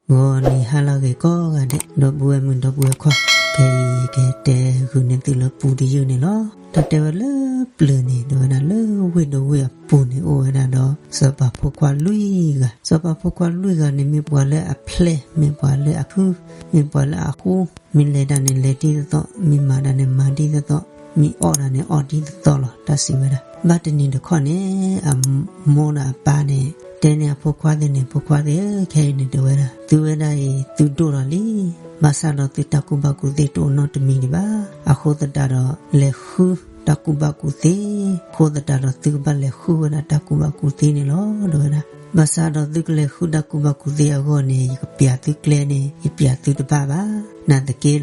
ဂီၤနံၤဟါလၢအဂ့ၤကိးဂၤဒဲး ဒီပုၢ်ဝဲၢ်မုၣ်ဒီပုၢ်ဝဲၢ်ခွါ, ခဲအံၤယကတဲဂုာ်န့ၢ်သုလၢပူတယုၢ်န့ၣ်လီၤ. တၢ်တဲဝဲလၢပျၢၤန့ၣ် တဲဝဲဒၣ်လၢဝ့ၢ်ဒီဝ့ၢ်အပူၤန့ၣ် အိၣ်ဝဲဒၣ်ဒီး စီၤပၤဖိခွါလွံၢ်ဂၤ, စီၤပၤဖိခွါလွံၢ်ဂၤန့ၣ် မ့ၢ်ပှၤလၢအဖျဲၣ်, မ့ၢ်ပှၤလၢအခု, မ့ၢ်ပှၤလၢအဃူ, မ့ၢ်လဲၤတၢ်န့ၣ်လဲၤဒ်သိးသိး, မ့ၢ်မၤတၢ်န့ၣ်မၤဒ်သိးသိး, မ့ၢ်အီၣ်တၢ်န့ၣ်အီၣ်ဒ်သိးသိးလီၤ. တၢ်စံးဝဲဒၣ် ဘၣ်တနံၤတခီန့ၣ် အမိၢ်ဒီးအပၢ်န့ၣ် တဲန့ၢ်အဖိခွါသ့ၣ်န့ၣ်, ဖိခွါသ့ၣ်ဧၢ, ခဲအံၤန့ၣ် တဲဝဲဒၣ် သုဝဲဒၣ်အံၤ သုဒိၣ်ထီၣ်လံ, ဘၣ်ဆၣ်ဒီးသုတၢ်ကူၣ်ဘၣ်ကူၣ်သ့တအိၣ်နီတမံၤဒံးဘၣ်. အဃိသတးဒီး လဲၤဃုတၢ်ကူၣ်ဘၣ်ကူၣ်သ့, အဃိသတးဒီးသုကဘၣ်လဲၤဃုဝဲဒၣ်တၢ်ကူၣ်ဘၣ်ကူၣ်သ့န့ၣ်လီၤ တဲဝဲဒၣ်. ဘၣ်ဆၣ်ဒီးသုကလဲၤဃုတၢ်ကူၣ်ဘၣ်ကူၣ်သ့အဂီၢ်န့ၣ် ယကပျးသုကျဲန့ၣ် ယပျးသုတဘၣ်ဘၣ်. နာ်သက့ဒီး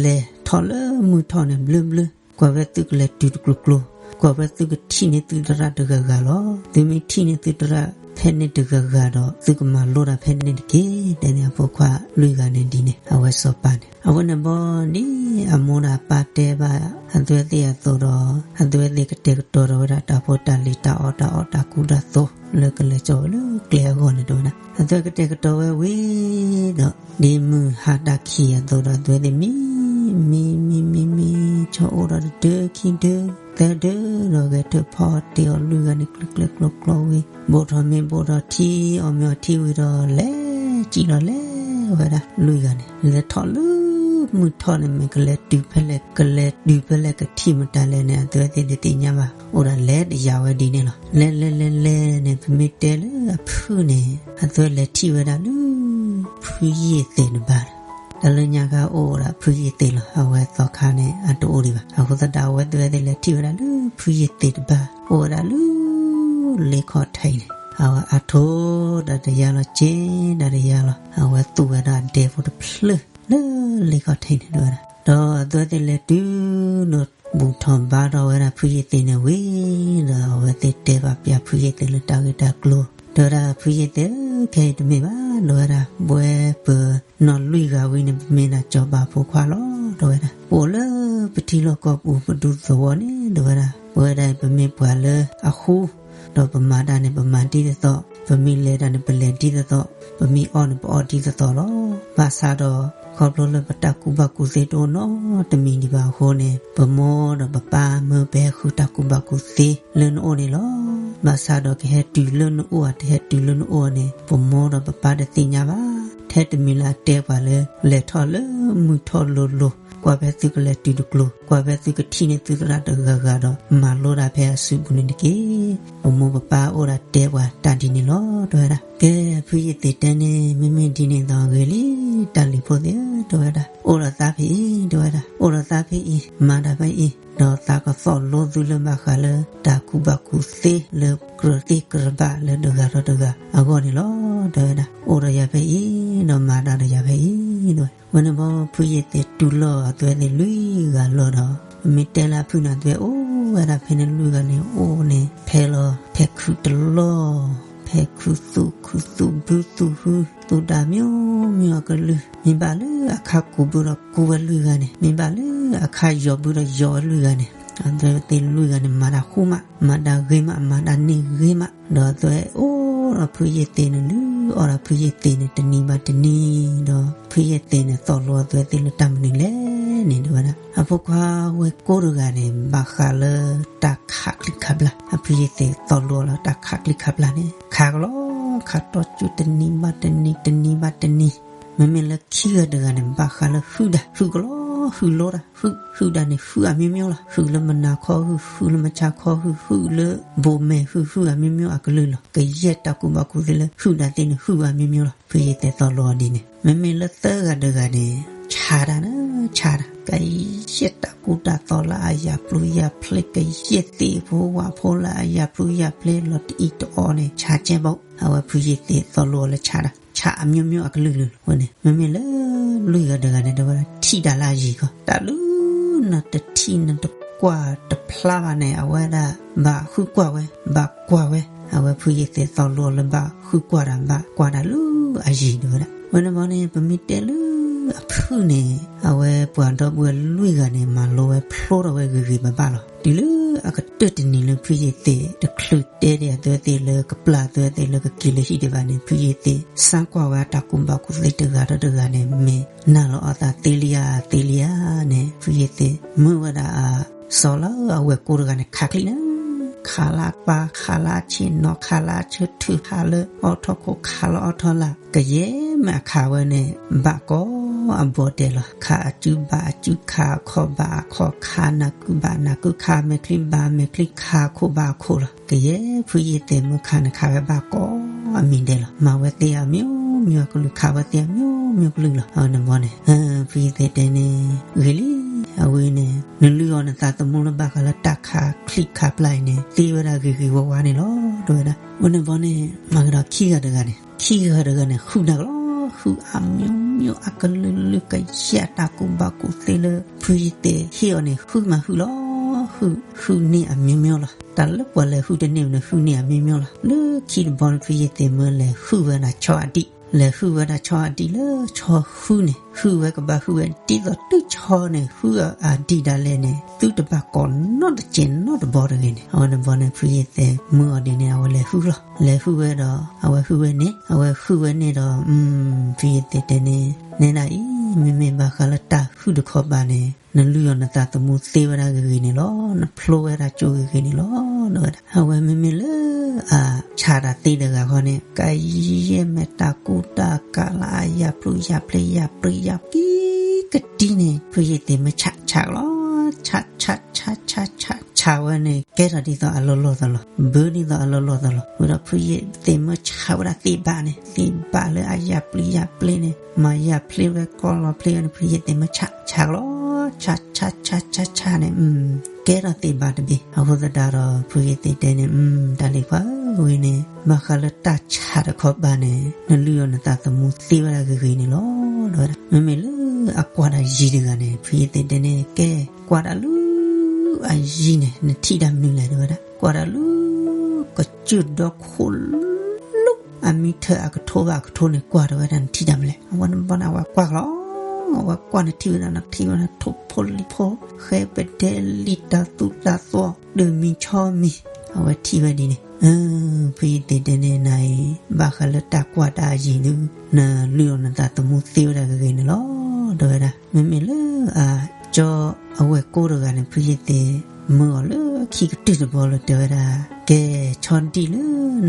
လဲၤထီၣ်လၢမုၢ်ထီၣ်န့ၣ် ဘျၢဘျၢ, ကွၢ်ဝဲသုကလဲၤတုၤတကျိၤကျိၤ, ကွၢ်ဝဲသုကထံၣ်န့ၢ်သုသရၣ်တဂၤဂၤလီၤ. သုမ့ၢ်ထံၣ်န့ၢ်သုသရၣ်ဖဲန့ၣ်တဂၤဂၤဒီး သုကမၤလိတၢ်ဖဲန့ၣ်တက့ၢ်, တဲန့ၢ်အဖိခွါလွံၢ်ဂၤန့ၣ်ဒ်န့ၣ်. အဝဲစီၤပၤန့ၣ် အဝဲန့ၣ်ဘီဒ်အမိၢ်ဒီးအပၢ်တဲဘၣ်အဝဲသ့ၣ်အသိးဒီး အဝဲသ့ၣ်ကတဲာ်ကတီၤဒီးဝဲဒၣ်တၢ်ဖိတၢ်လံၤတၢ်အီၣ်တၢ်အီတၢ်ကူတၢ်သိးလၢကလဲၤစိာ်ဝဲလၢကျဲအဂီၢ်န့ၣ် တဲဝဲဒၣ်. အဝဲသ့ၣ်ကတဲာ်ကတီၤဝဲဝံၤဒီး ဒ်မုၢ်ဟါတၢ်ခံးအသိးဒီး အဝဲသ့ၣ်မံ မံမံမံမံ ဆီအိၣ်ဒီးတဒၢခံဒၢသၢဒၢဒီး ဂဲၤထၢၣ်ဖီအီၣ်တ့ၢ်အီၣ်လွံၢ်ဂၤန့ၣ် ကျၢၤကျၢၤကျီကျီဝံၤ ဘိးထီၣ်မ့ၤဘိးထီၣ်ထံ အီၣ်မ့ၤအီထံဝံၤဒီး လဲၤစံၣ်လီၤလဲၤဝဲဒၣ်လွံၢ်ဂၤန့ၣ် လဲၤထီၣ်လၢမုၢ်ထီၣ်န့ၣ် မ့ၢ်ကလဲၤတုၤဖဲလဲၣ် ကလဲၤတုၤဖဲလဲၣ် ကထံၣ်မတၤလဲၣ်န့ၣ် အဝဲသ့ၣ်တသ့ၣ်ညါဘၣ်. အိၣ်ဒၣ်လဲၤတယၤဝဲဒ်န့ၣ်လီၤ. လဲၤလဲၤလဲၤလဲၤန့ၣ် ပမ့ၢ်တဲလၢအဖုန့ၣ် အဝဲသ့ၣ်လဲၤထံၣ်ဝဲဒၣ်လၢ ဖုယ့ၢ်သ့းတဘါ တၢ်လၢညါခါအိၣ်ဝဲဒၣ်ဖုယ့ၢ်သ့းလီၤ. အဝဲသီခါန့ၣ် အတအိၣ်ဒံးဘၣ်. အဃိသတး အဝဲသ့ၣ်လဲၤထံၣ်ဝဲဒၣ်လၢဖုယ့ၢ်သ့းတဘါ အိၣ်ဝဲဒၣ်လၢ လ့ခီၣ်ထံးန့ၣ် အဝဲအါထီၣ်တၢ်တယါလီၤ က့ၤတၢ်တယါလီၤ. အဝဲသူဝဲဒၣ်ဒဲဖိတဖျၢၣ်လၢလ့ခီၣ်ထံးန့ၣ် တဲဝဲဒၣ်. ဒီးအဝဲသ့ၣ်လဲၤတုၤဒီး ဘူၣ်ထီၣ်ဘါထီၣ်ဝဲဒၣ်ဖုယ့ၢ်သ့းန့ၣ်ဝံၤဒီး အဝဲသ့ၣ်တဲဘၣ်ပျးဖုယ့ၢ်သ့းလၢတၢ်ဂ့ၢ်တၢ်ကျိၤ တဲဝဲဒၣ် ဖုယ့ၢ်သ့းဧၢ, ခဲအံၤတမ့ၢ်ဘၣ် တဲဝဲဒၣ်, ပဝဲပနီၢ်လွံၢ်ဂၤဝံၤန့ၣ် ပမ့ၢ်ဒၣ်စီၤပၤဖိခွါလီၤ တဲဝဲဒၣ်. ပအိၣ်လၢပထံလီၢ်ကီၢ်ပူၤ ပဒူသဝီန့ၣ် တဲဝဲဒၣ်, ပဝဲဒၣ်အံၤ ပမ့ၢ်ပှၤလၢအဃူ ဒီးပမၤတၢ်န့ၣ် ပမၤဒ်သိးသိး, ပမ့ၢ်လဲၤတၢ်န့ၣ် ပလဲၤဒ်သိးသိး, ပမ့ၢ်အီၣ်န့ၣ် ပအီၣ်ဒ်သိးသိးလီၤ. ဘၣ်ဆၣ်ဒီး ခီဖျိလၢပတၢ်ကူၣ်ဘၣ်ကူၣ်သ့တအိၣ်နီတမံၤဒံးဘၣ်အဃိန့ၣ် ပမိၢ်ဒီးပပၢ်မၢပဟဲဃုတၢ်ကူၣ်ဘၣ်ကူၣ်သ့လၢနအိၣ်န့ၣ်လီၤ. ဘၣ်ဆၣ်ဒီးကဟဲတုၤလၢနအိၣ်ဧါ တဟဲတုၤလၢနအိၣ်ဧါန့ၣ် ပမိၢ်ဒီးပပၢ်တသ့ၣ်ညါဘၣ်. ထဲတမံၤလၢအတဲပှၤလၢ လဲၤထီၣ်လၢမုၢ်ထီၣ်လိၤလိၤ ကွၢ်ဖဲသုကလဲၤတုၤတကျိၤ, ကွၢ်ဖဲသုကထံၣ်န့ၢ်သုသရၣ်တဂၤဂၤဒီး မၤလိတၢ်ဖဲအစုပူၤန့ၣ်တက့ၢ်. ပမိၢ်ပပၢ်အိၣ်ဒၣ်တဲပှၤတၢ်ဒ်န့ၣ်လီၤ တဲဝဲဒၣ်. ကဲ ဖုယ့ၢ်သ့းတဲန့ၣ် မ့မ့ၢ်ဒ်န့ၣ်ဒီးဂ့ၤလံ တၢ်လံၤဖိသ့ၣ်ဧၢ တဲဝဲဒၣ်, အိၣ်ဒီးသးဖဲအံၤ တဲဝဲဒၣ်, အိၣ်ဒီးသးဖဲအံၤ မၤတၢ်ဖဲအံၤ, ဒီးသးကသီၣ်လိသုလၢဘၣ်ဃးလၢတၢ်ကူၣ်ဘၣ်ကူၣ်သ့လၢကြၢးသ့ၣ်ကြၢးဘၣ်လၢတဂၤဒီးတဂၤအဂီၢ်န့ၣ်လီၤ တဲဝဲဒၣ်. အိၣ်ဒီးယၤဖဲအံၤ ဒီးမၤတၢ်ဒီးယၤဖဲအံၤ တဲဝဲ. ဝဲန့ၣ်ဘီ ဖုယ့ၢ်သ့းတူၢ်လိာ်အဝဲသ့ၣ်လွံၢ်ဂၤလီၤဒီး ပမ့ၢ်တဲလၢအဖုန့ၣ် အဝဲသ့ၣ်အိၣ်ဝဲဒၣ်ဖဲန့ၣ်လွံၢ်ဂၤန့ၣ် အိၣ်န့ၣ် ဖဲလီၤ ဖဲခုးတလီၢ် ဖဲခုးသူၣ်ခုးသူၣ်ဘုသူၣ်ဟု သူၣ်တၢ်မံၤမံၤအကလုၢ်, မ့ၢ်ဘၣ်လၢအခါကူးဘုဒီးကူးဝဲလွံၢ်ဂၤန့ၣ်, မ့ၢ်ဘၣ်လၢအခါယီၤဘုဒီးယီၤဝဲလွံၢ်ဂၤန့ၣ်, အဝဲသ့ၣ်လွံၢ်ဂၤန့ၣ် မၤတၢ်ဃူမး, မၤတၢ်ဂ့ၤမး, မၤတၢ်န့ၢ်ဂ့ၤမး, ဒီးအဝဲသ့ၣ်အိၣ်ဒီးဖုယ့ၢ်သ့းန့ၣ် လုၢ်အီၣ်ဒီးဖုယ့ၢ်သ့းန့ၣ် တနံၤဘၣ်တနံၤ, ဒီးဖုယ့ၢ်သ့းန့ၣ် သီၣ်လိအဝဲသ့ၣ်လၢတၢ်မနုၤလဲၣ်န့ၣ် တဲဝဲဒၣ်. အဖိခွါဝဲၢ်ကိတဂၤန့ၣ် ဘၣ်ဃးလၢတၢ်ခးချံခးဘျၣ်, အဖုယ့ၢ်သ့းသီၣ်လိအီၤလၢတၢ်ခးချံခးဘျၣ်န့ၣ် ခးကလီ ခးတီကၠူတနံၤဘၣ်တနံၤ တနံၤဘၣ်တနံၤ, မ့မ့ၢ်လၢခံဂၤတဂၤန့ၣ် ဘၣ်ဃးလၢဟုၣ်တၢ်, ဟုၣ်ကလီ ဟုၣ်လိတၢ်, ဟုၣ်, ဟုၣ်တၢ်န့ၣ် ဟုၣ်အမျိုးမျိုးလီၤ. ဟုၣ်လၢမနၤခီဟုၣ်, ဟုၣ်လၢမဆါခီဟုၣ်, ဟုၣ်လၢဘိးမဲာ်ဟုၣ်, ဟုၣ်အမျိုးမျိုးအကလုာ်လီၤ. ကယဲၢ်တၢ်ကူၣ်ဘၣ်ကူၣ်သ့လၢဟုၣ်တၢ်သ့ၣ်န့ၣ် ဟုၣ်အမျိုးမျိုးလီၤ. ဖုယ့ၢ်သ့းသီၣ်လိအီၤဒ်န့ၣ်, မ့မ့ၢ်လၢသၢဂၤတဂၤန့ၣ် ဆါတၢ်န့ၣ် ဆါတၢ်, ကယဲၢ်တၢ်ကူတၢ်သိးလၢအယၤပျုၤယၤဖျ့, ကယဲၢ်သ့ၣ်ဖိဝၣ်ဖိလၢအယၤပျုၤယၤဖျ့လီၤတအံၤတအီန့ၣ် ဆါကဲဘၣ်. အဝဲဖုယ့ၢ်သ့းသီၣ်လိအီၤလၢဆါတၢ်, ဆါအမျိုးမျိုးအကလုာ်လုာ်လီၤ. ဝဲန့ၣ် မ့မ့ၢ်လၢလွံၢ်ဂၤတဂၤန့ၣ် တဲဝဲဒၣ် ထံၣ်တၢ်လၢအယံၤခီ, တၢ်လၢနတထံၣ်နတကွၢ်တဖျါဘၣ်န့ၣ် အဝဲဒၣ် ဘၣ်ဃုကွၢ်ဝဲ, ဘၣ်ကွၢ်ဝဲ. အဝဲဖုယ့ၢ်သ့းသီၣ်လိအီၤလၢဘၣ်ဃုကွၢ်တၢ်, ဘၣ်ကွၢ်တၢ်လၢအယံၤ တဲဝဲဒၣ်. ဝဲန့ၣ်ဘီန့ၣ် ပမ့ၢ်တဲလၢအဖုၣ်န့ၣ် အဝဲပှၤဒီပုၢ်ဝဲၢ်လွံၢ်ဂၤန့ၣ် မၤလိဝဲဖျိထီၣ်ဝဲဂ့ၤဂ့ၤဘၣ်ဘၣ်လီၤ. တုၤလၢ အကတၢၢ်တနံၤလၢဖုယ့ၢ်သ့ၣ်တချုးတဲဒံးအသုဝဲသ့ၣ်လၢကပျၢ်အသုဝဲသ့ၣ်လၢကက့ၤလၢဟံၣ်ဒံးဘၣ်န့ၣ် ဖုယ့ၢ်သ့ၣ် စၢ်ကွၢ်ဝဲအတၢ်ကူၣ်ဘၣ်ကူၣ်သ့တဂၤဒီးတဂၤန့ၣ် မ့ၢ်နာ်လီၤအီၤသးသ့လံဧါသ့လံဧါန့ၣ် ဖုယ့ၢ်သ့ၣ် မၢဝဲဒၣ်အစီၤလၢအဝဲၢ်ကိတဂၤန့ၣ် ခးချံန့ၣ် ခးလၢအပၢ် ခးလၢအဆ့ၣ်နီၤ ခးလၢအဆၢထၢၣ် ခးလၢအီထီၣ်ခိၣ် ခးလၢအီထီၣ်လာ် ကယဲၢ်မ့ၢ်အခးဝဲန့ၣ် ဘၣ်ကိးအဘီတဲလီၤ. ခးအစုဘၣ်အစု ခးအခီၣ်ဘၣ်အခီၣ် ခးနၢ်ကုဘၣ်နၢ်ကု ခးမဲာ်ချံဘၣ်မဲာ်ချံ ခးအခိၣ်ဘၣ်အခိၣ်လီၤ. ကယဲၢ်ဖုယ့ၢ်သ့ၣ်မၢခးန့ၣ် ခးဝဲဘၣ်ကိးအမံၤဒဲးလီၤ. မၤဝဲသ့အမျိုးမျိုးအကလုာ် ခးဝဲသ့အမျိုးမျိုးကလုာ်လီၤ. အဝဲန့ၣ်ဘီန့ၣ် ဖုယ့ၢ်သ့ၣ်တဲန့ၣ် ဂ့ၤလံ အဝဲန့ၣ် နလုၢ်အီၤနသးသမူလၢဘၣ်ဃးလၢတၢ်ခးချံခးပျၢ်အံၤန့ၣ် သ့ဝဲဒၣ်ဂ့ၤဂ့ၤဝါဝါန့ၣ်လီၤ တဲဝဲဒၣ်. အဝဲန့ၣ်ဘီန့ၣ် မၤကဒီးခံဂၤတဂၤန့ၣ် ခံဂၤတဂၤန့ၣ် ဃုနၤကလီၤ ဃုအမျိုးမျိုး အကလုာ်လုာ် ကယဲၢ်တၢ်ကူၣ်ဘၣ်ကူၣ်သ့လၢ ဖုယ့ၢ်သ့ၣ်ဟ့ၣ်အီၤန့ၣ် ဃုမၤဃုလီၤ. ဃု ဃုန့ၢ်အမျိုးမျိုးလီၤ. တၢ်လၢပှၤလဲၤဃုတန့ၢ်န့ၣ် ဃုန့ၢ်အမျိုးမျိုးလီၤ. လၢခံတဘီန့ၣ် ဖုယ့ၢ်သ့ၣ်မၢလဲၤဃုဝဲဒၣ်ဆီအဒံၣ် လဲၤဃုဝဲဒၣ်ဆီအဒံၣ်လၢဆီဃုန့ၣ် ဃုဝဲကဘၣ်ဃုဝဲ ဒ်သိးတုၤဆီန့ၣ် ဃုအဒံၣ်ဒၣ်လဲာ်န့ၣ် သုတဘၣ်ကိးနီတစဲးနီတဘီတဂ့ၤန့ၣ် အဝဲန့ၣ်ဘီန့ၣ် ဖုယ့ၢ်သ့ၣ်မၢအီၤဒ်န့ၣ် အဝဲလဲၤဃုလီၤ. လဲၤဃုဝဲဒီး အဝဲဃုဝဲန့ၣ် အဝဲဃုဝဲန့ၣ်ဒီး ဖုယ့ၢ်သ့ၣ်တဲန့ၣ် နဲဒၣ်အံၤ မ့မ့ၢ်ဘၣ်ဃးလၢတၢ်ဃုတခီဘၣ်န့ၣ် နလုၢ်အီၤနသးသမူသ့ဝဲဒၣ်ဂ့ၤဂ့ၤန့ၣ်လီၤ. နဖျိဝဲဒၣ်ကၠိဂ့ၤဂ့ၤန့ၣ်လီၤ တဲဝဲဒၣ်. အဝဲမ့မ့ၢ်လၢအဆးတၢ်သ့တဂၤဃီန့ၣ် ကယဲၢ်မ့ၢ်တၢ်ကူၣ်တၢ်ကးလၢအယၢ်ပျုၢ်ယၢ်ပျ့ၤ ယၢ်ပျ့ၤယၢ်ပျ့ၤယၢ်ကံကတံန့ၣ် ဖုယ့ၢ်သ့ၣ်မၢဆးဆးကလီၤ. ဆးဆးဆးဆးဆး ဆးဝဲန့ၣ် ကဲထီၣ်ဒ်သိးအလီၢ်လီၢ်သလီၤ ဘၢဒ်သိးအလီၢ်လီၢ်သလီၤ ဝံၤဒီးဖုယ့ၢ်သ့ၣ်မၢဆးဝဲဒၣ်သ့ၣ်ဘၣ်န့ၣ် သ့ၣ်ဘၣ်လၢအယၢ်ပျုၢ်ယၢ်ပျ့ၤန့ၣ် မၤယၢ်ဖျ့ဝဲကီလီၤဖျ့ဝဲန့ၣ် ဖုယ့ၢ်သ့ၣ်မၢဆးဆးကလီၤ. ဆးဆးဆးဆးဆးန့ၣ် ကဲထီၣ်သ့ၣ်ဘၣ်တဘ့ၣ် အဃိသတးဒီး ဖုယ့ၢ်သ့ၣ်တဲန့ၣ် တၢ်လံၤခွါဧၢ ဝံၤန့ၣ် ဘၣ်ဃးလၢတၢ်ဆးတခီဘၣ်န့ၣ် နလုၢ်အီၤနသးသမူသ့ဝဲဒၣ်ဂ့ၤဂ့ၤန့ၣ်လီၤ တဲဝဲဒၣ်. မ့မ့ၢ်လၢအကွၢ်တၢ်ယံၤတဂၤန့ၣ် ဖုယ့ၢ်သ့ၣ်တဲန့ၣ် ကဲ ကွၢ်တၢ်လၢအယံၤန့ၣ် နထံၣ်တၢ်မနုၤလဲၣ် တဲဝဲဒၣ်. ကွၢ်တၢ်လၢ ကစၢၢ်ဒီခိၣ်လၢ အမံထၢၣ်အကထိဘၣ်အကထိန့ၣ် ကွၢ်တဝဲဒၣ် နထံၣ်တၢ်မနုၤလဲၣ်. အဝဲန့ၣ်ဘီန့ၣ် အဝဲကွၢ်ကလီၤ အဝဲကွၢ်န့ၣ်ထံၣ်ဝဲဒၣ် နထံၣ်ဝဲဒၣ် ထိၣ်ဖိလံၤဖိ ဃဲပဒဲလံာ် တၢ်သူၣ်တၢ်သီၣ် ဒုးမံၤဆီမံၤ အဝဲထံၣ်ဝဲဒ်န့ၣ် ဖုယ့ၢ်သ့ၣ်တဲန့ၣ် နၤအံၤ ဘၣ်ဃးလၢတၢ်ကွၢ်တၢ်အယံၤဒုး နလုၢ်အီၤနသးသမူသ့ဝဲဒၣ်ဂ့ၤဂ့ၤန့ၣ်လီၤ တဲဝဲဒၣ်. မ့မ့ၢ်လၢအကၠီအဝဲၢ်ကိတဂၤန့ၣ် ဖုယ့ၢ်သ့ၣ်မၢအီၤလၢခံကတၢၢ်တဘီလၢတဲဝဲဒၣ် ကဲ ဆီဒံၣ်လၢ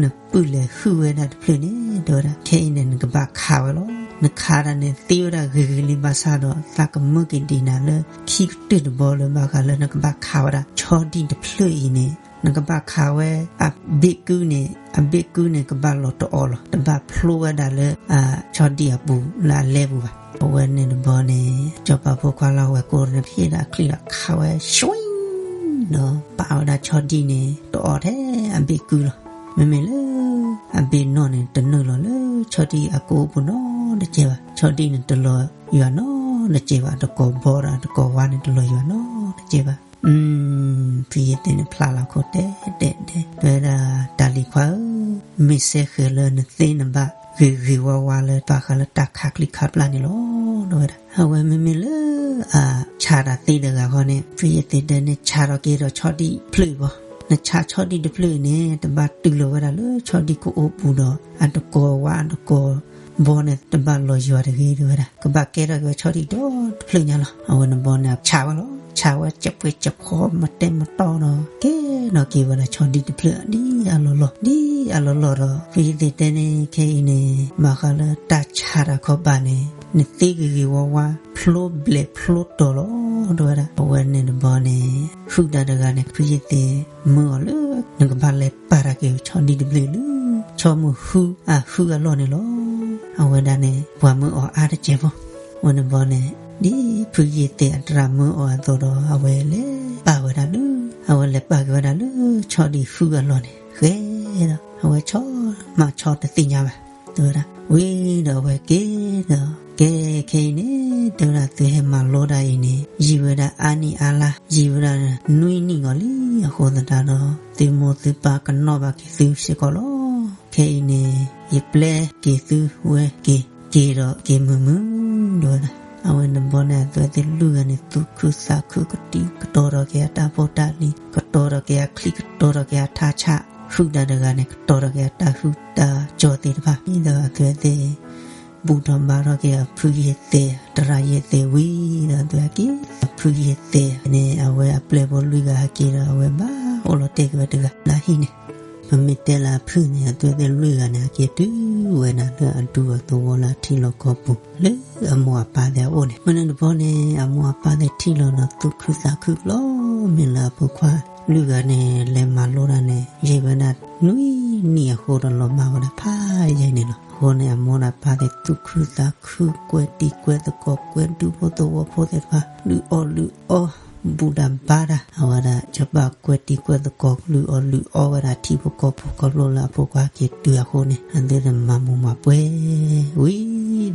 နပုၢ်လဲၤဟုၣ်ဝဲဒၣ်တဖျၢၣ်န့ၣ် တဲဝဲဒၣ် ခဲအံၤန့ၣ် နကဘၣ်ခးဝဲလီၤ. နခးဒၣ်န့ၣ် သ့ဝဲဒၣ်ဂ့ၤဂ့ၤလံဘၣ်ဆၣ်ဒီး သးကမၢက့ၤဒံးနၤလၢခံကတၢၢ်တဘီလၢဘၣ်ဃးလၢနကဘၣ်ခးဝဲဒၣ် ဆီဒံၣ်တဖျၢၣ်အံၤန့ၣ် နကဘၣ်ခးဝဲအဘ့ၣ်ကုန့ၣ် အဘ့ၣ်ကုန့ၣ် ကဘၣ်လီၤတအီၣ်လီၤ. တဘၣ်ဖျိဝဲဒၣ်လၢအဆီဒံၣ်အပူၤလၢအလဲပူၤဘၣ်. အဝဲန့ၣ်တဘီန့ၣ် စီၤပၤဖိခွါလၢအဝဲၢ်ကိန့ၣ် ဟ့ၣ်ဒၣ်ချံလီၤ ခးဝဲ ဆွံ ဒီးပာ်ဝဲဒၣ်ဆီဒံၣ်န့ၣ် တအီၣ်ထဲအဘ့ၣ်ကုလီၤ. မ့မ့ၢ်လၢ အဘ့ၣ်နီၢ်န့ၣ် တနုာ်လီၤလၢဆီဒံၣ်အကိအိၣ်ပူၤနီတစဲးဘၣ်. ဆီဒံၣ်န့ၣ် တလီၤယွၤနီတစဲးဘၣ်. တကိးဘီဒီးတကိးဝါန့ၣ် တလီၤယွၤနီတစဲးဘၣ်. ဖုယ့ၢ်သ့ၣ်န့ၣ် ဖျါလီၤခိၣ်တဲတဲတဲ တဲဝဲဒၣ် တၢ်လံၤခွါဧၢ, မ့ၢ်စဲဃဲၤလၢနသ့နဘၣ် ဂ့ၤဂ့ၤဝါဝါလၢဘၣ်ဃးလၢတၢ်ခးချံခးပျၢ်န့ၣ်လီၤ တဲဝဲဒၣ်. အဝဲမ့မ့ၢ်လၢအဆးတၢ်သ့တဂၤဃီန့ၣ် ဖုယ့ၢ်သ့ၣ်တဲန့ၣ် ဆးထီၣ်က့ၤဒီးဆီဒံၣ်တဖျၢၣ်အံၤဘၣ်. နဆးဆီဒံၣ်တဖျၢၣ်အံၤန့ၣ် တဘၣ်တုၤလီၤဝဲဒၣ်လၢဆီဒံၣ်ကအိၣ်ပူၤဒီး အတကိးဝါအတကိးဘီန့ၣ် တဘၣ်လီၤယွၤတဂ့ၤ တဲဝဲဒၣ်. ကဘၣ်ကဲထီၣ်က့ၤဝဲဆီဒံၣ်ဒီတဖျၢၣ်ညါလီၤ. အဝဲန့ၣ်ဘီန့ၣ် ဆးဝဲလီၤ. ဆးဝဲ ကပှဲၤကဖီ မတဲမတီဒီး ကဲထီၣ်က့ၤဝဲဒၣ်ဆီဒံၣ်တဖျၢၣ် ဒ်အလီၢ်လီၢ် ဒ်အလီၢ်လီၢ်ဒီး ဖုယ့ၢ်သ့ၣ်တဲန့ၣ် ခဲအံၤန့ၣ် ဘၣ်ဃးလၢတၢ်ဆးတၢ်ခီဘၣ်န့ၣ် နသ့ဂ့ၤဂ့ၤဝါဝါ ဖျိဘျဲးဖျိတီၤလီၤ တဲဝဲဒၣ်. အဝဲန့ၣ်တဘီန့ၣ် ဟုၣ်တၢ်တဂၤန့ၣ် ဖုယ့ၢ်သ့ၣ်မၢအီၤလၢ နကဘၣ်လဲၤပာ်တၢ်က့ၤဆီဒံၣ်တဖျၢၣ်လၢ ဆီမုၢ်ဟုအဟုအလီၢ်န့ၣ်လီၤ. အဝဲဒၣ်န့ၣ် ပှၤမၢအီၤအါတစဲးဖိ အဝဲန့ၣ်ဘီန့ၣ် ဒ်ဖုယ့ၢ်သ့ၣ်အတၢ်မၢအီၤအသိးဒီး အဝဲလဲၤပာ်ဝဲဒၣ်လၢ အဝဲလဲၤပာ်က့ၤဝဲဒၣ်လၢ ဆီဒံၣ်ဟုအလီၢ်န့ၣ် ဃဲဒီး အဝဲဆီမးဆီတသ့ၣ်ညါဘၣ် တဲဝဲဒၣ်. ဝံၤဒီးအဝဲက့ၤဒီး ကဲခဲအံၤန့ၣ် တဲဝဲဒၣ် သုဟဲမၤလိဒၣ်အံၤန့ၣ် ယံာ်ဝဲဒၣ်အါနံၣ်အါလါ ယံာ်ဝဲဒၣ်နွံနံၣ်ဂီၤလံ အဃိသတးဒီး သုမိၢ်သုပၢ်ကနီၣ်ဘၣ်က့ၤသုစ့ၢ်ကီးလီၤ. ခဲအံၤန့ၣ် ယပျဲက့ၤသုဝဲက့ၤ က့ၤဒီးက့ၤမုာ်မုာ် တဲဝဲဒၣ်. အဝဲန့ၣ်ဘီန့ၣ် အသုဝဲသ့ၣ်လွံၢ်ဂၤန့ၣ် သူၣ်ခုသးခု ကတုၤကတီၤထီၣ်က့ၤအတၢ်ဖိတၢ်လံၤ က ကတီၤထီၣ်က့ၤအချံ ကတီၤထီၣ်က့ၤအထးဆး, ဟုၣ်တၢ်တဂၤန့ၣ် ကတီၤထီၣ်က့ၤအတၢ်ဟုၣ်တၢ်ကၠီသ့ၣ်တဖၣ်, ဒီးအဝဲသ့ၣ် ဘူၣ်ထီၣ်ဘါထီၣ်က့ၤအဖုယ့ၢ်သဲး တရၣ်ယ့ၢ်သဲးဝံၤဒီး အဝဲသ့ၣ်ဟဲက့ၤ အဖုယ့ၢ်သဲးန့ၣ် အဝဲအပျဲၢ်ဖိလွံၢ်ဂၤဟဲက့ၤဒီး အဝဲဘၣ်အိၣ်လီၤတဲာ်က့ၤဝဲတဂၤလၢဟံၣ်န့ၣ်, ပမ့ၢ်တဲလၢအဖုန့ၣ် အဝဲသ့ၣ်လွံၢ်ဂၤန့ၣ် ဟဲက့ၤတုၤဝဲဒၣ်လၢအဒူအသဝီလၢအထံလီၢ်ကီၢ်ပူၤ လၢအမိၢ်အပၢ်သ့ၣ်အအိၣ်န့ၣ်, မ့ၢ်န့ၣ်တဘျီန့ၣ် အမိၢ်အပၢ်သ့ၣ်ထံၣ်လီၤဒီး သူၣ်ခုသးခု လီၤမ့ၢ်လၢအဖိခွါလွံၢ်ဂၤန့ၣ် လဲၤမၤလိတၢ်န့ၣ် ယံာ်ဝဲဒၣ်နွံနံၣ်အဃိဒီး လီၤမၢ်ဝဲဒၣ်ဖးယံာ်န့ၣ်လီၤ. အဃိန့ၣ် အမိၢ်ဒီးအပၢ်သ့ၣ်သူၣ်ခုသးခု ကွဲတံၤကွဲသကိး ကွဲဒူဖိသဝီဖိသ့ၣ်တဖၣ် လုၢ်အီၣ်လုၢ်အီ ဘူၣ်တၢ်ဘါတၢ်, အဝဲဒၣ်စီၤပၤကွဲတံၤကွဲသကိး လုၢ်အီၣ်လုၢ်အီဝဲဒၣ်ထံဖိကီၢ်ဖိ ခီဖျိလၢအဖိခွါက့ၤတုၤအဃိန့ၣ် အဝဲသ့ၣ်မၤမူးမၤပွဲဝံၤ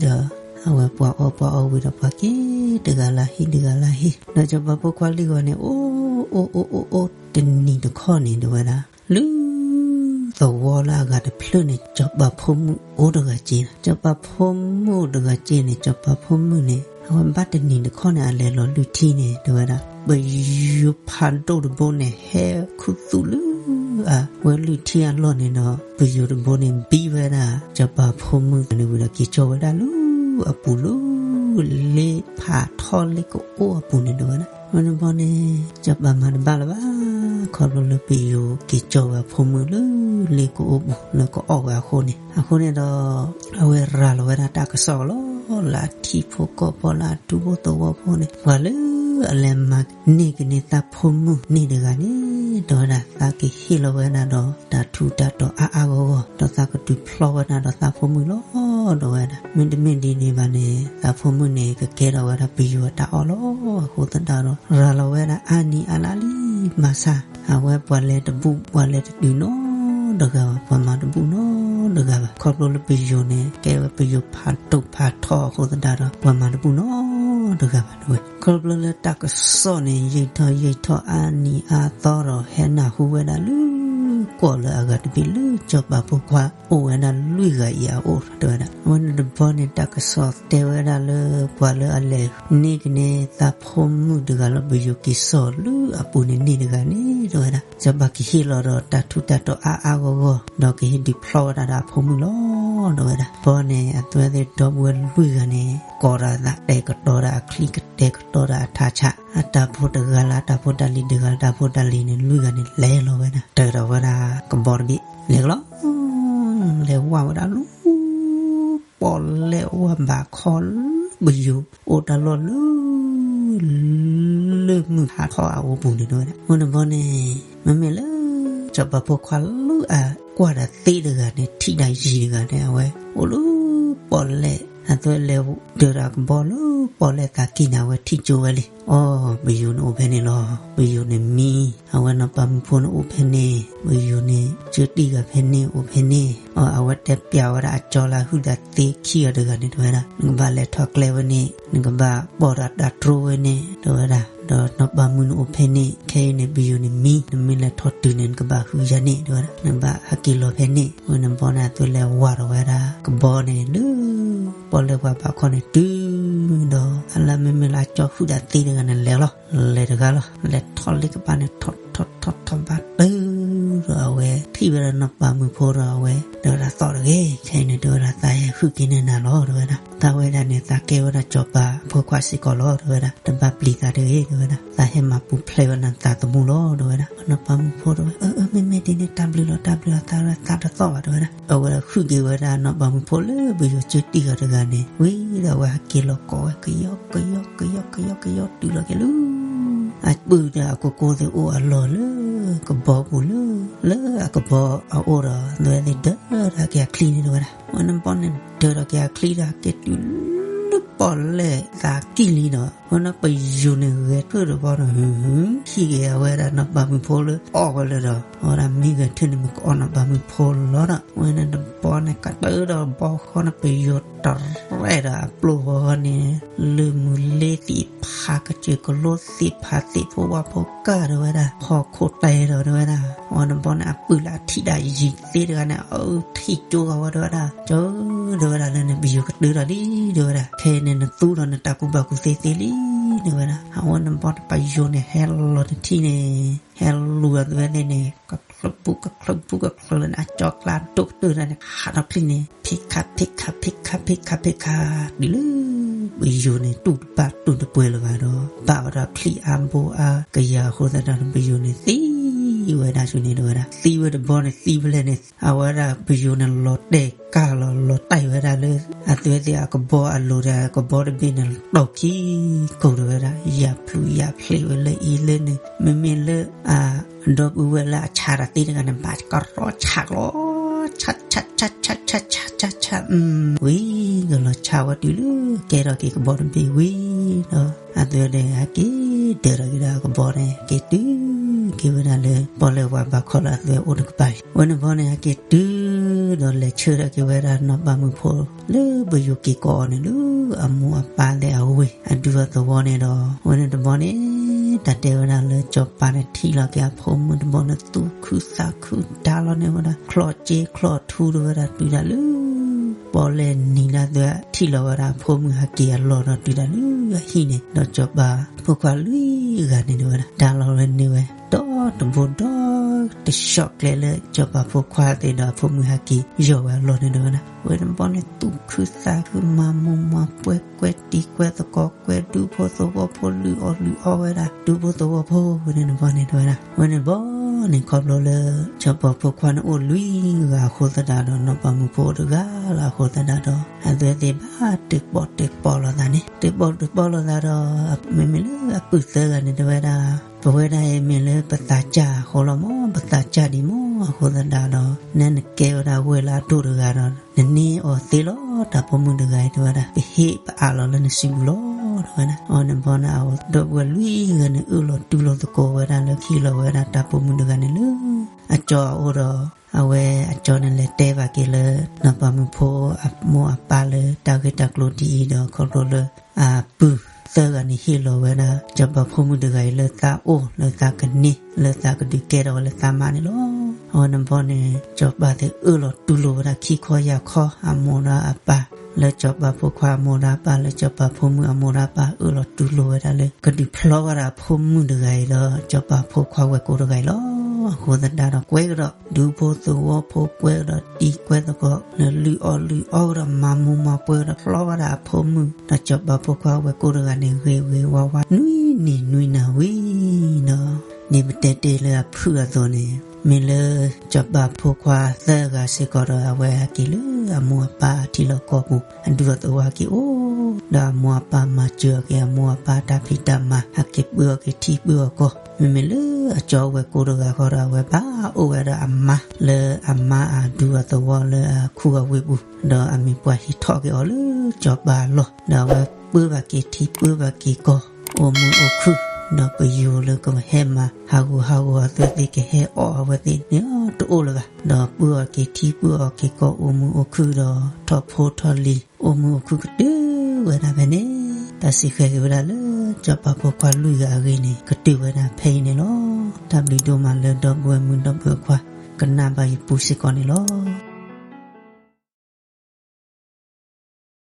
ဒီး အဝဲပှၤအီၣ်ပှၤအီဝံၤဒီး ပှၤက့ၤတဂၤလၢဟံၣ်တဂၤလၢဟံၣ်, ဒီးစီၤပၤဖိခွါလွံၢ်ဂၤန့ၣ် အိၣ်အိၣ်အိၣ်အိၣ်တနံၤတခီန့ၣ် တဲဝဲဒၣ် လၢသဝီလၢအဂၤတဖျၢၣ်န့ၣ် စီၤပၤဖိမုၣ်အိၣ်တဂၤက့ၤ, စီၤပၤဖိမုၣ်တဂၤက့ၤန့ၣ် စီၤပၤဖိမုၣ်န့ၣ် အဝဲဘၣ်တနံၤတခီန့ၣ် အလဲၤလီၤလုၢ်ထံန့ၣ် တဲဝဲဒၣ် ပယိၤဖးဒိၣ်တဘိန့ၣ် ဟဲခူသူၣ်လၢအဝဲလုၢ်ထံအလီၢ်န့ၣ်ဒီး ပယိၤတဘိန့ၣ် ဘံဝဲဒၣ် စီၤပၤဖိမုၣ်န့ၣ်ဝံၤဒီး က့ၤကၠီဝဲဒၣ်လၢအပူၤလၢ လ့ဖးထီလ့ကအိၣ်အပူၤန့ၣ် တဲဝဲဒၣ်. ဝဲန့ၣ်ဘီန့ၣ် စီၤပၤမၤတဘၣ်လၢၤဘၣ်, ခီဖျိလၢပယိၤက့ၤကၠီဝဲအဖိမုၣ်လၢလ့ကအိၣ်ပူၤလၢကအီၣ်ဝဲအဃိန့ၣ်, အဃိန့ၣ်ဒီး အဝဲရၤလီၤဝဲဒၣ်တၢ်ကစီၣ်လီၤ လၢအထံဖိကီၢ်ဖိလၢအဒူဖိသဝီဖိန့ၣ် ပှၤလၢအလဲၤမၤန့ၢ်က့ၤန့ၢ်သးဖိမုၣ်န့ၢ်တဂၤန့ၣ် တဲဝဲဒၣ် သးကဟ့ၣ်လီၤဝဲဒၣ်ဒီး တၢ်ထူးတၢ်တီၤအါအါဂီၢ်ဂီၢ် ဒီးသးကဒုးဖျီဝဲဒၣ်ဒီးသးဖိမုၣ်လီၤ တဲဝဲဒၣ်. မ့တမ့ၢ်ဒ်န့ၣ်ဘၣ်န့ၣ် သးဖိမုၣ်န့ၣ် ကကဲထီၣ်ဝဲဒၣ်ပယိၤအတၢ်အီၣ်လီၤ. အဃိသတးဒီး ရၤလီၤဝဲဒၣ်အါနံၤအါလါလံ မၤဆါ အဝဲပှၤလဲၤတဘူၣ် ပှၤလဲၤတတုၤနီတဂၤဘၣ်, ပှၤမၤတဘူၣ်နီတဂၤဘၣ်. ခီဖျိလၢပယိၤန့ၣ် ကဲဝဲပယိၤဖးဒိၣ်ဖးထီအဃိသတးဒီး ပှၤမၤတဘူၣ်နီတဂၤဘၣ် တဲဝဲ. ခီဖျိလၢတၢ်ကစီၣ်န့ၣ် ယံာ်ထီၣ်ယံာ်ထီၣ်အါနံၤအါသီဒီး ဟဲနၢ်ဟူဝဲဒၣ်လၢ ကီၢ်လၢအဂၤတဘ့ၣ်လၢစီၤပၤဖိခွါအိၣ်ဝဲဒၣ်လွံၢ်ဂၤအံၤအအိၣ် တဲဝဲဒၣ်. အဝဲန့ၣ်တဘီန့ၣ် တၢ်ကစီၣ်တဲဝဲဒၣ်လၢ ပှၤလၢအလဲၤန့ၢ်က့ၤန့ၢ်သးဖိမုၣ်တဂၤလၢ ပယိၤက့ၤစိာ်လၢအပူၤန့ၣ်န့ၢ်တဂၤန့ၣ် တဲဝဲဒၣ် စီၤပၤကဟ့ၣ်လီၤဒီးတၢ်ထူးတၢ်တီၤအါအါဂီၢ်ဂီၢ် ဒီးကဟ့ၣ်ဒုးဖျီဝဲဒၣ်ဒီးအဖိမုၣ်လီၤ တဲဝဲဒၣ်. ဘီန့ၣ် အဝဲသ့ၣ်ဒီပုၢ်ဝဲၢ်လွံၢ်ဂၤန့ၣ် ကိးဒီးအသး တဲာ်ကတီၤဒီးအချံ ကတဲာ်ကတီၤဒီးအထးဆး အတၢ်ဖိတဂၤလၢအတၢ်ဖိတၢ်လံၤ တဂၤလၢတၢ်ဖိတၢ်လံၤန့ၣ် လွံၢ်ဂၤန့ၣ် လဲၤလီၤဝဲဒၣ် တၢ်ဒီးဝဲဒၣ်ကဘီတဘ့ၣ် လဲၤကလီ လဲၤဝဲဝဲဒၣ်လၢ ပီၣ်လဲၣ်ဝဲဘးခီလၢပယိၤအိၣ်တၢ်လီၢ်လၢ လၢမုၢ်ဟးထီၣ်အအိၣ်ပူၤန့ၣ် တဲဝဲဒၣ်. အဃိန့ၣ်ဘီန့ၣ် မ့မ့ၢ်လၢ စီၤပၤဖိခွါလၢအကွၢ်တၢ်သ့တဂၤန့ၣ် ထံၣ်တၢ်ယံၤတဂၤန့ၣ် အဝဲအိၣ်လၢပီၣ်လဲၣ် အဝဲလဲၤဒၢးဒီးကဘီလၢပီၣ်လဲၣ်သးကံၢ်န့ၣ် အဝဲထံၣ်ကၠိဝဲလံ. အိ ပယိၤန့ၣ်အိၣ်ဖဲန့ၣ်လီၤ. ပယိၤန့ၣ်မံ အဝဲနီၢ်ပၤမုၣ်ဖိန့ၣ်အိၣ်ဖဲန့ၣ် ပယိၤန့ၣ် ကၢတံၢ်ဂၤဖဲန့ၣ် အိၣ်ဖဲန့ၣ် အိ အဝဲတဲပျးဝဲဒၣ်အကၠီလၢအဟုၣ်တၢ်သ့ခံဂၤတဂၤန့ၣ် တဲဝဲဒၣ် နကဘၣ်လဲၤထီၣ်ကျဲဝဲန့ၣ် နကဘၣ်ပိာ်ဒီးတၢ်တြိဝဲန့ၣ် တဲဝဲဒၣ် ဒီးနီၢ်ပၤမုၣ်န့ၣ်အိၣ်ဖဲန့ၣ် ခဲအံၤန့ၣ် ပယိၤန့ၣ်မံ နမ့ၢ်လဲၤထီၣ်တုၤန့ၣ် နကဘၣ်ဟုၣ်ယၤန့ၣ် တဲဝဲဒၣ် နဘၣ်ဟဲက့ၤလီၤဖဲန့ၣ် ဝဲန့ၣ်ဘီန့ၣ် အဝဲလဲၤဝးဒီးဝဲဒၣ် ကဘီန့ၣ်လၢ ပီၣ်လဲၣ်ပှၤဘးခီန့ၣ်တုၤဒီး အလၢမ့မ့ၢ်လၢအကၠီဟုၣ်တၢ်သ့တဂၤန့ၣ် လဲၤလီၤ လဲၤတဂၤလီၤ လဲၤထီၣ်လ့ကပၤန့ၣ် ထီၣ်ထီၣ်ထီၣ်ထီၣ်ဘၣ်တုၤဒီး အဝဲထံၣ်ဝဲဒၣ်နီၢ်ပၤမုၣ်ဖိဒီး အဝဲ တဲဝဲဒၣ်သီၣ်တဂ့ၤ ခဲအံၤန့ၣ် တဲဝဲဒၣ် သးဟဲဟုၣ်က့ၤန့ၢ်နၤလီၤ တဲဝဲဒၣ် သးဝဲဒၣ်န့ၣ် သးကဲဝဲဒၣ်စီၤပၤဖိခွါစ့ၢ်ကီးလီၤ တဲဝဲဒၣ် တဘၣ်ပျံၤသးတဂ့ၤ တဲဝဲဒၣ် သးဟဲမၤပူၤဖျဲးဝဲဒၣ်နသးသမူလီၤ တဲဝဲဒၣ် နီၢ်ပၤမုၣ်ဖိတဲဝဲ အၢ အၢ မ့မ့ၢ်ဒ်န့ၣ် တၢ်ဘျုးလီၤ တၢ်ဘျုးလီၤ သးဝဲဒၣ်သးတသီၣ်ဘၣ် တဲဝဲဒၣ် အဝဲဟုၣ်က့ၤဝဲဒၣ်နီၢ်ပၤမုၣ်ဖိလၢပယိၤကၢတံၢ်ဂၤတဂၤန့ၣ် ဝံၤဒီးအဝဲဟဲက့ၤလီၤကိးဝဲ ကယီကယီကယီကယီကယီတုၤလီၤက့ၤလၢ အပုၢ်ဒီးအကိကိသ့ၣ်အိၣ်အလီၢ်လၢ ကဘီပူၤလၢ လၢအကဘီအအိၣ်ဒီး အဝဲသ့ၣ်ဒၢထီၣ်က့ၤအချံန့ၣ် တဲဝဲဒၣ် ဝဲန့ၣ်ဘီန့ၣ် ဒၢထီၣ်က့ၤအချံဒီး က့ၤတုၤလၢပီၣ်လဲၣ်သးကံၢ်လံဒီး ဝဲန့ၣ်ပယိၤန့ၣ်ဂဲၤထၢၣ်တဘီဒီး ဟံၣ်က့ၤအဝဲဒၣ်နီၢ်ပၤမုၣ်ဖိလၢအီၣ်ဝဲလၢဒီး အဝဲဒၣ်မ့ၢ်ဂဲၤထၢၣ်န့ၣ် မ့ၢ်ကအီၣ်နီၢ်ပၤမုၣ်ဖိလီၤဒီး ဝဲန့ၣ်တဘီန့ၣ် ကတၢၢ်ဒီးဘီဃီန့ၣ် ပယိၤတရဲၣ်ဒီးအပျိၢ်ဃီန့ၣ် လၢမုၢ်လ့သ့ၣ်ဖး ကစၢၢ်ကလိသ့ၣ်ဖး သ့ၣ်ဖိဝါဖိကၢ် တဲဝဲဒၣ် ဟီၣ်ခိၣ်တဲဒီး တဲဝဲဒၣ် ဝဲန့ၣ်ဘီန့ၣ် အပုၢ်လၢအထံၣ်ဒၣ်ယံၤသ့တဂၤန့ၣ် အၢထံၣ်ကၠိဂၤဝဲ တဲဝဲဒၣ် ကၠီ တဲဝဲဒၣ် လၢန့ၣ် ပယိၤကတၢၢ်ဒီးလံ တဲဝဲဒၣ် ခဲအံၤန့ၣ် နသူဒီးနတၢ်ကူၣ်ဘၣ်ကူၣ်သ့သ့လံ တဲဝဲဒၣ်. အဝဲန့ၣ်ဘီန့ၣ် ပယိၤန့ၣ် ဟဲလီၤတထံၣ်န့ၣ် ဟဲလူၤအသွဲသ့ၣ်န့ၣ် ကချၢပူကချၢပူကချၢလၢန့ၣ် အကၠီကျါဒိၣ်ကတၢၢ်တၢ်န့ၣ် ဟးထီၣ်ချံန့ၣ် ဖံးခါဖံးခါဖံးခါဖံးခါဖံးခါ တုၤလၢ ပယိၤန့ၣ် တူၢ်တဘၣ်တူၢ်တပှဲၤလၢၤဘၣ်ဒီး ဘၣ်ဝဲဒၣ်ဖျံးအါဘိအါကယၤအဃိသတးဒီး ပယိၤန့ၣ် သံဝဲဒၣ်ဆူန့ၣ်တဲဝဲဒၣ်. သံဝဲတဘီန့ၣ် သံဖဲလဲၣ်န့ၣ် အဝဲဒၣ်ပယိၤန့ၣ် လီၤတဲာ်ကၢ်လီၤ လီၤတဲာ်ဝဲဒၣ်လၢ အသွဲသ့ၣ်အကဘီအလိၤဒီး ကဘီတဘ့ၣ်န့ၣ် တီၢ်ခံကိၤတဲဝဲဒၣ် ယၢ်ဖျုးယၢ်ဖျ့းဝဲလၢအံၤလၢန့ၣ် မ့မ့ၢ်လၢ အဒီပုၢ်ဝဲၢ်လၢအဆါတၢ်သ့တဂၤန့ၣ် ဘၣ်ကရီဆါလီၤ ဆါ ဆါ ဆါ ဆါ ဆါ ဆါ ဆါ ဆါ ဝံၤ ကလီၤဆါဝဲတုၤလၢ ကဲထီၣ်က့ၤကဘီတဘ့ၣ်ဝံၤဒီး အသွဲန့ၣ် ဟဲက့ၤဒၢးထီၣ်က့ၤဒီးကဘီန့ၣ် က့ၤတုၤက့ၤဝဲဒၣ်လၢ ပီၣ်လဲၣ်ဝါဘၣ်ခီလၢအသွဲအိၣ်တကပၤလံ. ဝဲန့ၣ်ဘီန့ၣ် ဟဲက့ၤတုၤဒီးလဲၤဆှၢထီၣ်က့ၤဝဲဒၣ်နီၢ်ပၤမုၣ်ဖိ လၢပယိၤက့ၤကိးအီၤန့ၣ်လၢ အမိၢ်အပၢ်သ့ၣ်အဝ့ၢ် အဒူအသဝီန့ၣ်ဒီး ဝဲန့ၣ်တဘီန့ၣ် တၢ်တဲဝဲဒၣ်လၢစီၤပၤန့ၣ်ထံၣ်လီၤက့ၤအဖိမုၣ်တဘီန့ၣ် သူၣ်ခုသးခုဒါလီၤန့ၢ်ဝဲဒၣ် ချီၣ်စ့ချီၣ်ထူတဝဲဒၣ် တုၤဒၣ်လၢ ပီၣ်လဲၣ်နံၤလၢအသွဲထံၣ်လီၤဝဲဒၣ်အဖိမုၣ်ဟဲက့ၤအလီၢ်ဒီးတုၤဒၣ်လၢအဟံၣ်န့ၣ် ဒီးစီၤပၤဖိခွါလွံၢ်ဂၤန့ၣ်တဲဝဲဒၣ် ဒါလီၤဝဲန့ၢ်ဝဲ ဒီတဘိဒီ တဆှီၣ်ကျဲလၢစီၤပၤဖိခွါသ့ၣ်ဒီးအဖိမုၣ်ဟဲက့ၤယီၢ်ဝဲအလီၢ်န့ၣ်တဲဝဲဒၣ်. ဝဲန့ၣ်ဘီန့ၣ် သူၣ်ခုသးခုမၤမူမၤပွဲ ကွဲတံၤကွဲသကိး ကွဲဒူဖိသဝီဖိ လုၢ်အီၣ်လုၢ်အီဝဲဒၣ် ဒူဖိသဝီဖိ ဝဲန့ၣ်ဘီန့ၣ်တဲဝဲဒၣ်. ဝဲန့ၣ်ဘီန့ၣ် ခီဖျိလၢ စီၤပၤဖိခွါန့ၣ်အိၣ်လွံၢ်ဂၤအဃိသတးဒီး နီၢ်ပၤမုၣ်ဖိတဂၤလၢအဃိသတးဒီး အသွဲသ့ၣ်ဘၣ်တၢၣ်ပီၣ်တၢၣ်ပီလီၤသးန့ၣ် တၢၣ်ပီၣ်တၢၣ်ပီလီၤသးဒီး မ့မ့ၢ်လၢအပုၢ်သၢဂၤန့ၣ်တဲဝဲဒၣ် ပဝဲဒၣ်အံၤမ့ၢ်လၢပသးစၢ်အဃိလီၤမး ပသးစၢ်ဒံးမးအဃိသတးဒီး နနကဲဝဲဒၣ်ဝဲၢ်လၢအဒိၣ်တဂၤဒီး နန့ၢ်အီၤသ့လီၤ တၢ်ပိာ်မုၣ်တဂၤအံၤတဲဝဲဒၣ် ပဟ့ၣ်ပအးလီၤလၢနစုပူၤလီၤ တဲဝဲဒၣ်. အဝဲန့ၣ်ဘီန့ၣ် အဒီပုၢ်ဝဲၢ်လွံၢ်ဂၤန့ၣ် အၢၣ်လီၤတူၢ်လိာ်သကိးဝဲဒၣ်လၢ ဟ့ၣ်လီၤဝဲဒၣ်တၢ်ပိာ်မုၣ်တဂၤန့ၣ်လၢ အကၠီအအိၣ်ဒီး အဝဲအကၠီန့ၣ်လဲၤတဲဘၣ်က့ၤလၢ နီၢ်ပၤမုၣ်ဖိအမိၢ်အပၢ်လၢတၢ်ဂ့ၢ်တၢ်ကျိၤဒ်အံၤဒီး ခီဖျိလၢ အပုၢ်သၢဂၤန့ၣ်ဟ့ၣ်လီၤဝဲဒၣ် စီၤပၤဖိမုၣ်တဂၤအံၤလၢသးအိၣ်လၢသးကန့ၢ် လၢသးကဒုးကဲထီၣ်ဝဲလၢသးမါန့ၣ်လီၤ. အဝဲန့ၣ်ဘီန့ၣ် စီၤပၤသ့ၣ်အၢၣ်လီၤတူၢ်လိာ်ဝဲဒၣ်ခံခီယၢ်ခီ အမိၢ်ဒီးအပၢ် လၢစီၤပၤဖိခွါအမိၢ်ဒီးအပၢ် လၢစီၤပၤဖိမုၣ်အမိၢ်ဒီးအပၢ် အၢၣ်လီၤတူၢ်လိာ်ဝဲဒၣ်လၢ ကဒုးဖျီဝဲဒၣ်အဖိမုၣ်တဂၤအံၤဒီး စီၤပၤဖိခွါဝဲၢ်ကိတဂၤအံၤလီၤ. အဃိသတးဒီး ကွဲကဒီး ဒူဖိသဝီဖိ ကွဲကဒီးတံၤကွဲသကိး လၢလုၢ်အီၣ်လုၢ်အီကဒီး မၤမူမၤပွဲကဒီး ဖျီဝဲဒၣ်အဖိမုၣ် ဒီးစီၤပၤဖိခွါဝဲၢ်ကိတဂၤန့ၣ် ဂ့ၤဂ့ၤဝါဝါ နွံနံၤနွံနၤဝံၤဒီး ဒ်ပတဲတ့ၢ်လၢအဖုၣ်အသိးန့ၣ် မ့ၢ်လၢ စီၤပၤဖိခွါသၢဂၤစ့ၢ်ကီးဒီး အဝဲဟဲက့ၤလၢအမိၢ်အပၢ်ထံလီၢ်ကီၢ်ပူၤ အဒူအသဝီဟဲက့ၤအိၣ် ဒီးအမိၢ်အပၢ်မၤစၢၤအီၤက့ၤအမိၢ်အပၢ်တၢ်ဖံးတၢ်မၤ ဟဲက့ၤပၢအီၤက့ၤထံပၢအီၤကီၢ် မ့မ့ၢ်လၢအကၠီဝဲၢ်ကိတဂၤဃီဒီး အဝဲဘၣ်အိၣ်ဝဲဒီးအမါ လၢအမါအဒူအသဝီလၢအခူအဝ့ၢ်ပူၤ ဒီးအမ့ၢ်ပှၤဟံးထီၣ်က့ၤအီၤလၢစီၤပၤအလီၢ် ဒီးအဝဲပၢဘၣ်က့ၤထံပၢဘၣ်က့ၤကီၢ် အိၣ်မုာ်အိၣ်ခုၣ် ဒီးပယိၤလၢကဟဲမၤဟးဂူာ်ဟးဂီၤအသွဲသ့ၣ် ကဟဲအီၣ်အဝဲသ့ၣ်န့ၣ်တအိၣ်လၢၤဘၣ် ဒီးပၢအီၤက့ၤထံပၢအီၤက့ၤကီၢ် အိၣ်မုာ်အိၣ်ခုၣ်ဒီး ထီၣ်ဖိထီၣ်လံၤ အိၣ်မုာ်အိၣ်ခုၣ်ကတုၤဝဲဒၣ်ဖဲန့ၣ် တၢ်စံးဃဲၤက့ၤဝဲဒၣ်လၢ စီၤပၤဖိခွါလွံၢ်ဂၤအဂ့ၢ်န့ၣ် ကတုၤဝဲဒၣ်ဖဲအံၤန့ၣ်လီၤ. တၢ်ဘျုးဒိၣ်မးလၢဒီပုၢ်ဝဲၢ်မုၣ်ဒီပုၢ်ဝဲၢ်ခွါ ကနၣ်ဘၣ်ယပူၤစ့ၢ်ကီးန့ၣ်လီၤ.